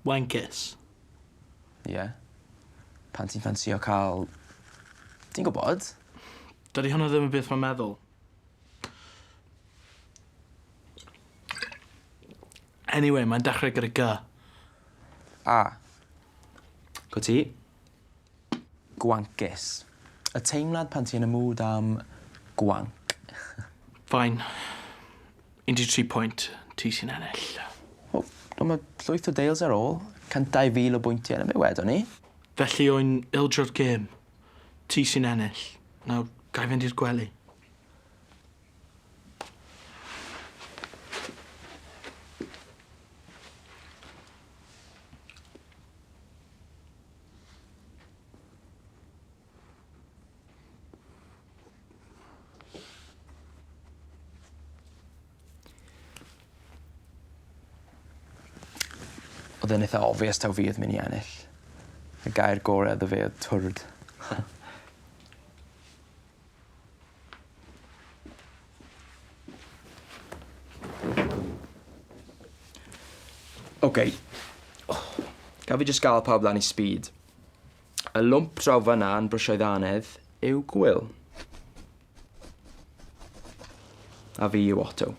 Wancus. Ie. Yeah. Pan ti'n ffansio cael... Ti'n gwybod? Dydy hwnna ddim yn beth mae'n meddwl. Anyway, mae'n dechrau gyda G. A. Go ti. Gwancus. Y teimlad pan ti yn y mood am gwanc. Fine. 13 pwynt, ti sy'n ennill. O, ond mae llwyth o deils ar ôl. 102,000 o bwyntiau, 'na be wedon ni. Felly o'n ildio'r gêm. Ti sy'n ennill. Nawr, ga i fynd i'r gwely? Oedd e'n eitha obvious taw fi oedd mynd i ennill. Y gair gore iddo fe oedd twrd. Oce. Oh, gaf fi jyst gael pawb lan i speed. Y lwmp draw fan'na yn brwsio'i ddannedd yw Gwil. A fi yw Otto.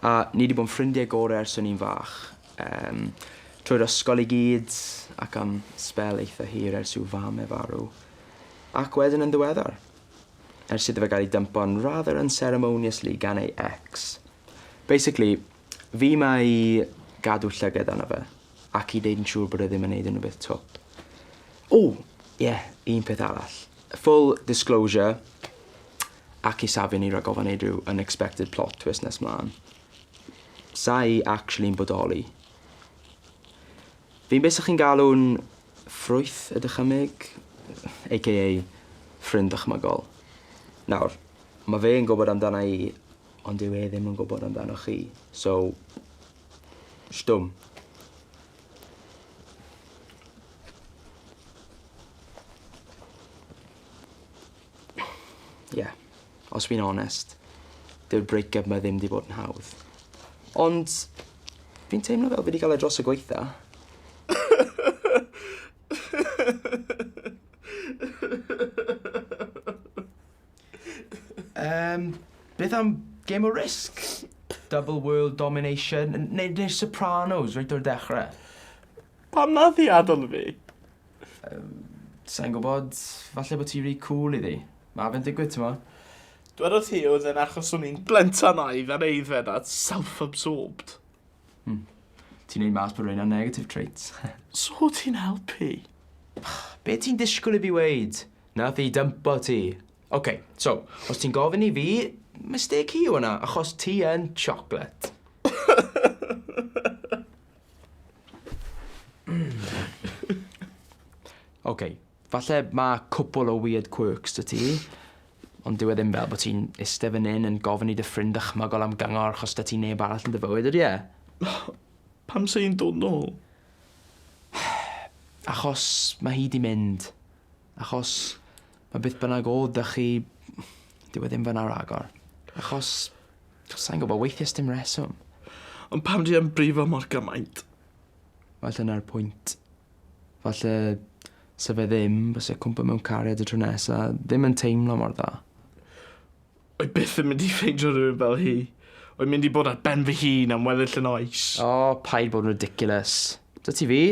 A ni 'di bod yn ffrindiau gore ers o'n i'n fach. Yym trwy'r ysgol i gyd ac am sbel eitha hir ers i'w fam e farw. Ac wedyn yn ddiweddar. Ers iddo fe gael ei dympo'n rather unceremoniously gan ei ex. Basically, fi 'ma i gadw llygad arno fe. Ac i neud yn siŵr bod e ddim yn neud unrhyw beth twp. O! Ie, un peth arall. Full disclosure, ac i safio ni rhag ofn neud rhyw unexpected plot twist nes mlaen. Sa i actually'n bodoli. Fi'n beth 'sych chi'n galw'n ffrwyth y dychymyg, aka ffrind dychmygol. Nawr, ma' fe yn gwybod amdana i, ond dyw e ddim yn gwybod amdano chi, so Stum. Ie, yeah, os fi'n onest, dyw'r break-up 'ma ddim 'di bod yn hawdd. Ond fi'n teimlo fel fi 'di cael e dros y gwaetha. Yym, beth am Game o Risk? Double World Domination, neu, neu Sopranos, reit o'r dechrau. Pam nath hi adael fi? Um, Sa'n gwybod, falle bod ti rhy cool iddi. Mae fe'n digwydd, ti'n mo? Dwedodd hi oedd e'n achos o'n i'n blentynaidd a'n aeddfed a self-absorbed. Hmm. Ti'n neud mas bod rheina'n negative traits. So ti'n helpu? Be ti'n disgwyl i fi weud? Nath hi dympo ti. Ok, so, os ti'n gofyn i fi, mistake hi yw hwnna, achos ti yn chocolate. Ok, falle ma' cwpwl o weird quirks 'da ti, ond dyw e ddim fel bod ti'n iste fan 'yn yn gofyn i dy ffrind dychmygol am gyngor achos 'da ti neb arall yn dy fywyd ydi e? Pam sa hi'n dod nôl? Achos ma' hi 'di mynd. Achos mae beth bynnag o'dd 'da chi, dyw e ddim fan'na ragor. Achos, sai'n gwybod, weithiau sdim reswm. Ond pam di e'n brifo mor gymaint? Falle 'na'r pwynt. Falle sa fe ddim, byse cwmpo mewn cariad y tro nesa ddim yn teimlo mor dda. Wy byth yn mynd i ffeindio rhywun fel hi. Wy'n mynd i bod ar ben fy hun am weddill yn oes. O, paid bod yn ridiculous. 'Da ti fi,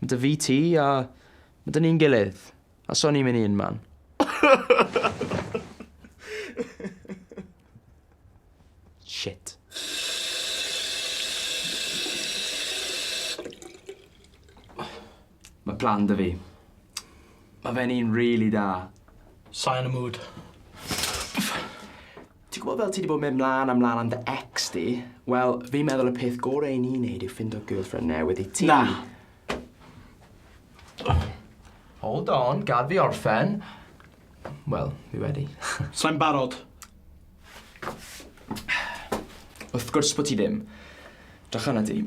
ma' 'da fi ti a ma' 'da ni'n gilydd. A so ni'n mynd i unman. Shit. Mae plan 'da fi. Mae fe'n un rili da. Sai yn y mood. Ti'n gwybod fel ti 'di bod yn mynd mlan a mlan am dy ex di? Wel, fi'n meddwl y peth gore i ni neud yw ffindo girlfriend newydd i ti. Na. Hold on, gad fi orffen. Wel, fi wedi. Sai'n barod. Wrth gwrs bod ti ddim. Drych arna di.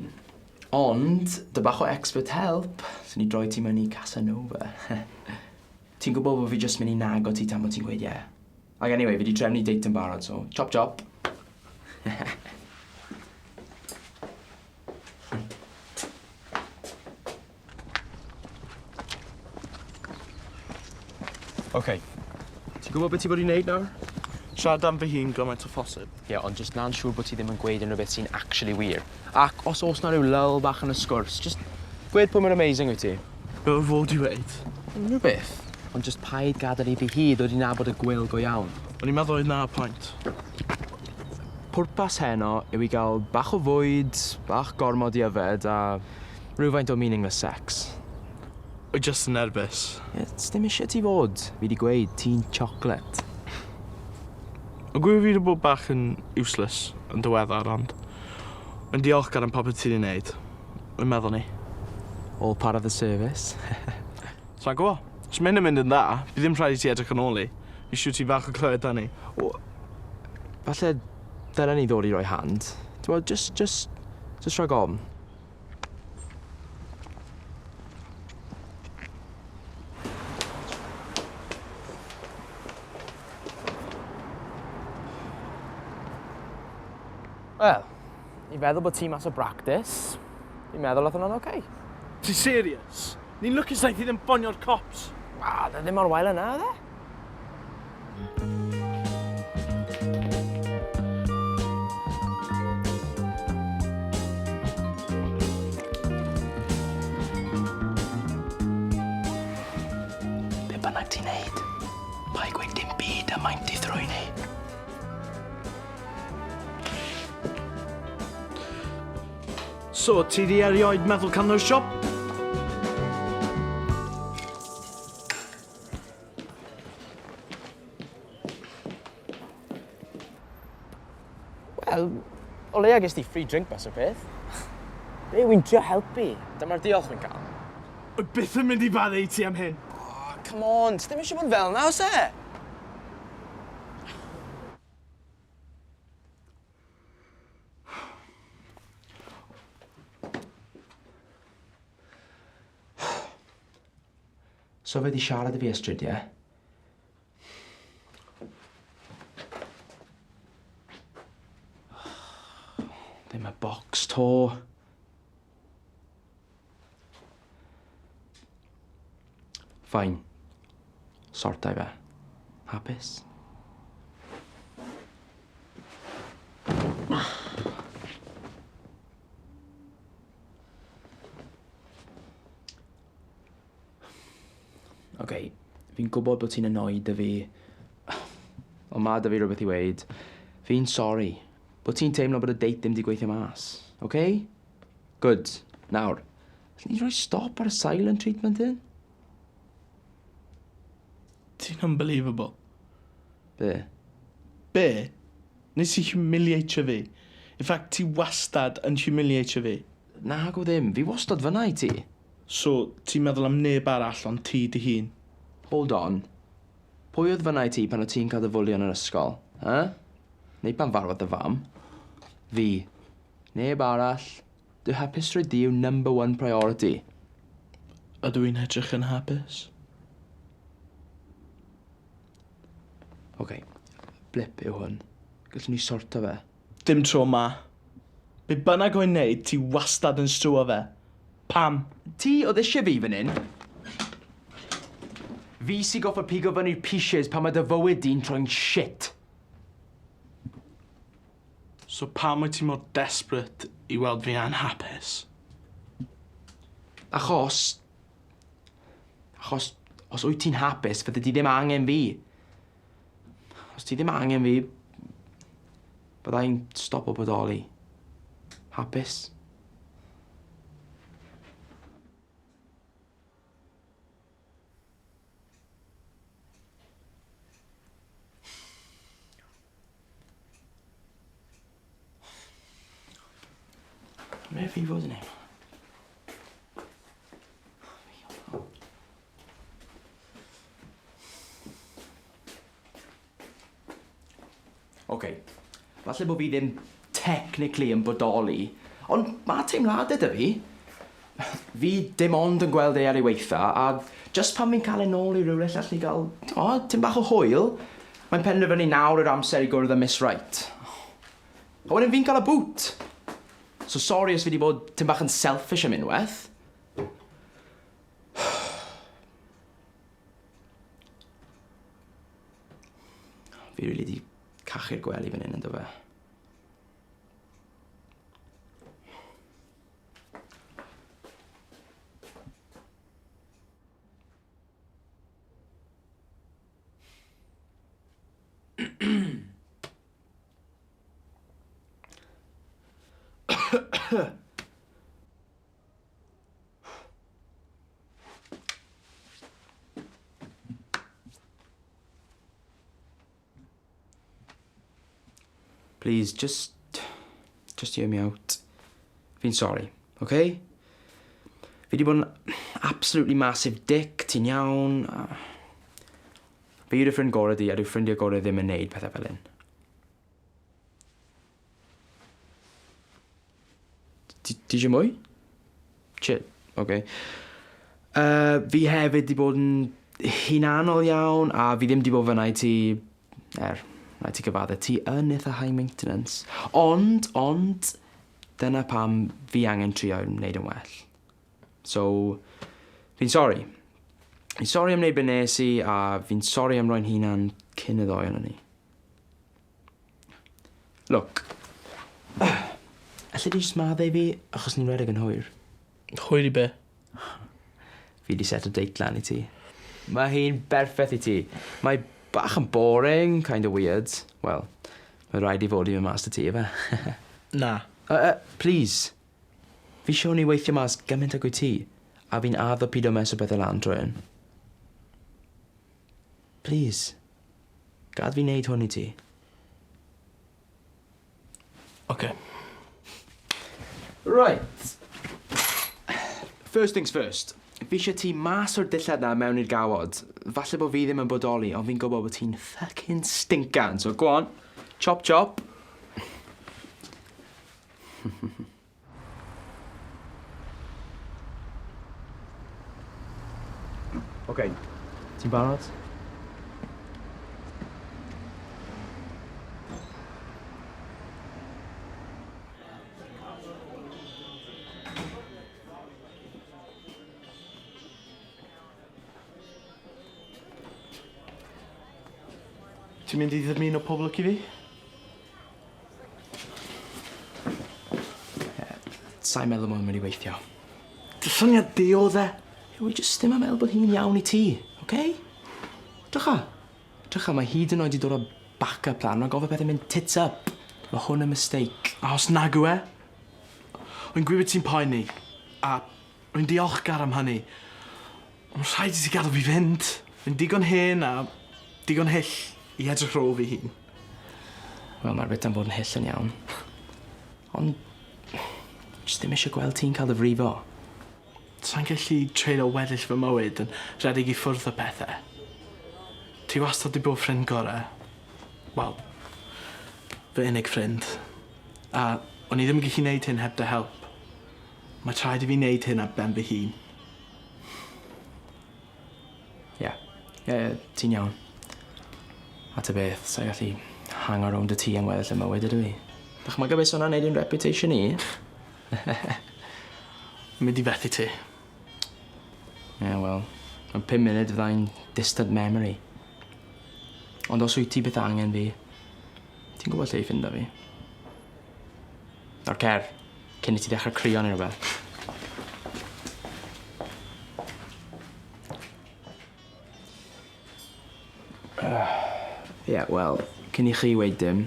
Ond, 'da bach o expert help, swn i droi ti mewn i Casanova. Ti'n gwybod bod fi jyst mynd i nago ti tan bod ti'n gweud ie. Ac anyway, fi 'di trefnu date yn barod, so chop chop. Ok. Ti'n gwybod beth ti fod i wneud nawr? Siarad am fy hun gymaint o phosib. Ie, ond jyst na'n siŵr bod ti ddim yn gweud unrhyw beth sy'n actually wir. Ac os oes 'na ryw lull bach yn y sgwrs, jyst gwed pwy mor amazing wyt ti. Be oedd fod i weud? Unrhyw beth. Ond jyst paid gadael iddi hi ddod i nabod y Gwil go iawn. O'n i'n meddwl oedd 'na pwynt. Pwrpas heno yw i gael bach o fwyd, bach gormod i yfed a rhywfaint o meaningless sex. Wy jyst yn nerfus. Ie, sdim isie ti fod. Fi 'di gweud, ti'n chocolate. Y gwir fi 'di bod bach yn useless yn diweddar ond wy'n diolchgar am popeth ti 'di neud. Wy'n meddwl 'ny. All part of the service. Sai'n gwbo. Os ma' hyn yn mynd yn dda, bydd ddim rhaid i ti edrych yn ôl i. Fi siŵr ti'n falch o clywed hynny. O, falle dylen ni ddod i roi hand. T'mod, jyst, jyst, jyst rhag ofn. Wel, i feddwl bod ti mas o bractis, fi'n meddwl oedd hwnna'n oce. Ti serious? Ni'n lwcus naeth hi ddim ffonio'r cops. Wel, oedd e ddim mor wael â 'na, oedd e? Be bynnag ti'n neud, paid gweud dim byd am maint i thrwyn hi. So, ti di erioed meddwl cael nose job? Wel, o leia ges di free drink mas o'r peth. Be, wy'n trio helpu. Dyma'r diolch wy'n cael. Wy byth yn mynd i faddau i ti am hyn. Oh, come on, ti ddim eisiau bod fel 'na, oes e? So fe 'di siarad i fi ers drudie. Ddim y bocs 'to. Fine. Sortai fe. Hapus? Ok, fi'n gwybod bod ti'n annoyed 'da fi, ond ma' 'da fi rhywbeth i weud. Fi'n sori bod ti'n teimlo bod y date ddim 'di gweithio mas, ok? Good. Nawr, allwn ni rhoi stop ar y silent treatment hyn? Ti'n unbelievable. Be? Be? Nes i humiliatio fi. In fact, ti wastad yn humiliatio fi. Nagw ddim, fi wastad fyna i ti. So, ti'n meddwl am neb arall ond ti dy hun? Hold on. Pwy oedd fyna i ti pan o' ti'n cael dy fwlio yn yr ysgol? Huh? Neu pan farwodd dy fam? Fi. Neb arall. Dy hapusrwydd di yw number one priority. Ydw i'n edrych yn hapus? Ok, blip yw hwn. Gallwn ni sorto fe. Dim tro 'ma. Be bynnag wy'n neud, ti wastad yn strwo fe. Pam? Ti oedd eisiau fi fan hyn. Fi sy goffod pigo fyny'r pieces pan mae dy fywyd di'n troi'n shit. So pam wyt ti mor desperate i weld fi anhapus? Achos... Achos os wyt ti'n hapus, fyddi di ddim angen fi. Os ti ddim angen fi, bydda i'n stopo bodoli. Hapus? Be fi fod yn ei? Ok, falle bod fi ddim technically yn bodoli, ond ma' teimladau 'da fi. Fi dim ond yn gweld e ar ei weitha, a jyst pan fi'n cael e nôl i rywle lle allwn ni gael, t'mod, tipyn bach o hwyl, mae'n penderfynu nawr yw'r amser i gwrdd â Miss Right. A wedyn fi'n cael y boot! So sori os fi 'di bod tipyn bach yn selfish am unwaith. Fi rili 'di cachu'r gwely fan hyn ynddo fe? Please, just... Just hear me out. Fi'n sorry, okay? Fi di bod yn absolutely massive dick, ti'n iawn. Fi yw dy ffrind gorau di, a dyw ffrindiau gorau ddim yn neud pethau fel hyn. Ti eisiau mwy? Shit, oce. Uh, fi hefyd di bod yn hunanol iawn, a fi ddim di bod fyna i ti... Er, rhaid ti gyfadde, ti yn eitha high maintenance. Ond, ond, dyna pam fi angen trio wneud yn well. So, fi'n sori. Fi'n sori am wneud be nes i, a fi'n sori am roi'n hunan cyn y ddoi ohonon ni. Look. Alli di jyst maddau fi, achos ni'n redeg yn hwyr. Hwyr i be? Fi di set o date lan i ti. Mae hi'n berffaith i ti. Mae bach yn boring, kind of weird. Wel, mae rhaid i fod i fynd mas 'da ti, ife? Na. Please. Fi isio hwn i weithio mas gymaint ag wyt ti, a fi'n addo pido meso pethau lan trwy hyn. Please. Gad fi wneud hwn i ti. Oce. Right. First things first. Fi eisiau ti mas o'r dillad na mewn i'r gawod. Falle bod fi ddim yn bodoli, ond fi'n gwybod bod ti'n fucking stinkan. So go on. Chop chop. Oce, ti'n barod? Ti'n mynd i ddymuno pob lwc i fi? Sai'n meddwl ma' hwn mynd i weithio. Dy syniad di o'dd e. Wi jyst ddim yn meddwl bod hi'n iawn i ti, oce? Drycha. Drycha, mae hyd yn oed 'di dod â back-up plan rhag ofn pethe'n mynd tits up. Ma' hwn yn mistake. A os nag yw e? Wy'n gwybod ti'n poeni, a rwy'n diolchgar am hynny. Ond rhaid i ti gadw fi fynd. Fi'n digon hen a digon hyll i edrych ar ôl fy hun. Wel, mae'r bit am fod yn hyll yn iawn. Ond jyst ddim eisiau gweld ti'n cael dy frifo. Sai'n gallu treulio weddill fy mywyd yn rhedeg i ffwrdd o pethe. Ti wastad 'di bod ffrind gore. Wel, fy unig ffrind. A o'n i ddim yn gallu neud hyn heb dy help. Mae rhaid i fi neud hyn ar ben fy hun. Ie. Ie, ie, ti'n iawn. A ta beth, sa'i gallu hango rownd y tŷ am weddill y mywyd ydw i? Dychmyga be' sa wnna'n neud i'n reputation i. Mynd i fethu ti. Ie, wel, mewn pum munud fyddai'n distant memory. Ond os wyt ti byth angen fi, ti'n gwybod lle i ffindo fi. Nawr cer, cyn i ti ddechrau crio neu rhywbeth. Ie, wel, cyn i chi weud dim,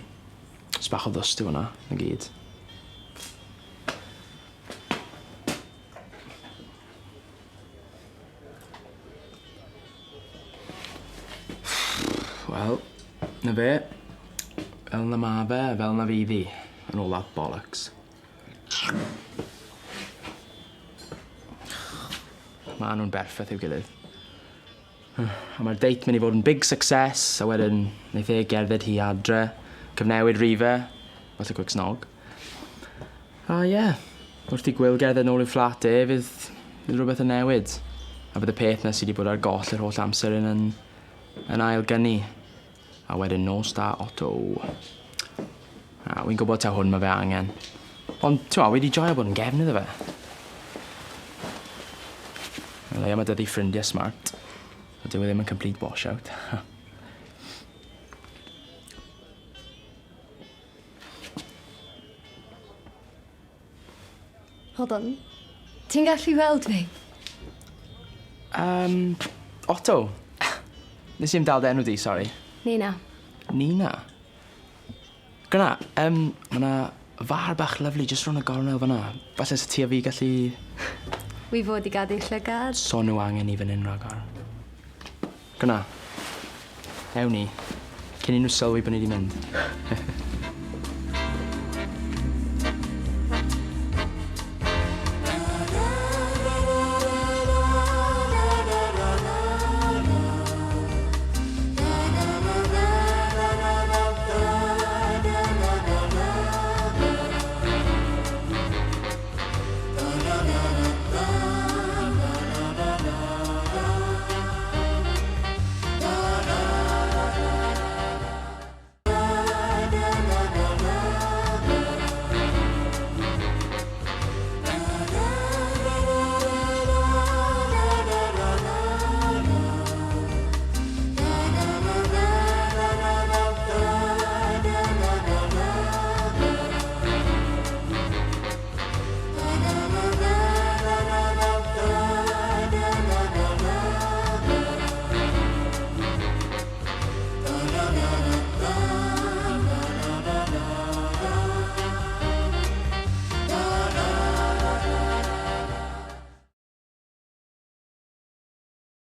jyst bach o ddust yw hwnna, 'na gyd. Wel, 'na fe. Fel 'na ma' fe, fel 'na fydd 'i. And all that bollocks. Ma' nhw'n berffeth i'w gilydd. A mae'r date mynd i fod yn big success, a wedyn neith e gerdded hi adre, cyfnewid rife, falle quick snog. A ie, wrth i Gwil gerdded nôl i'w fflat e, fydd, fydd rhywbeth yn newid. A bydd y peth 'na sy 'di bod ar goll yr holl amser yn yn, yn ail gynnu. A wedyn nos da Otto. A wi'n gwybod taw hwn ma' fe angen. Ond t'mo' wi 'di joio bod yn gefn iddo fe. O leia ma' 'da fi ffrindie smart. A dyw e ddim yn complete washout. Hold on. Ti'n gallu weld fi? Um, Otto. Nes i'm dal dy enw di, sori. Nina. Nina? Gynna, um, ma' 'na far bach lyfli jyst rownd y gornel fan'na. Falle sa ti a fi gallu... Wi fod i gadw llygad. So nhw angen i fan hyn ragor. Gynna. Ewn ni. Cyn i nhw sylwi bod ni 'di mynd.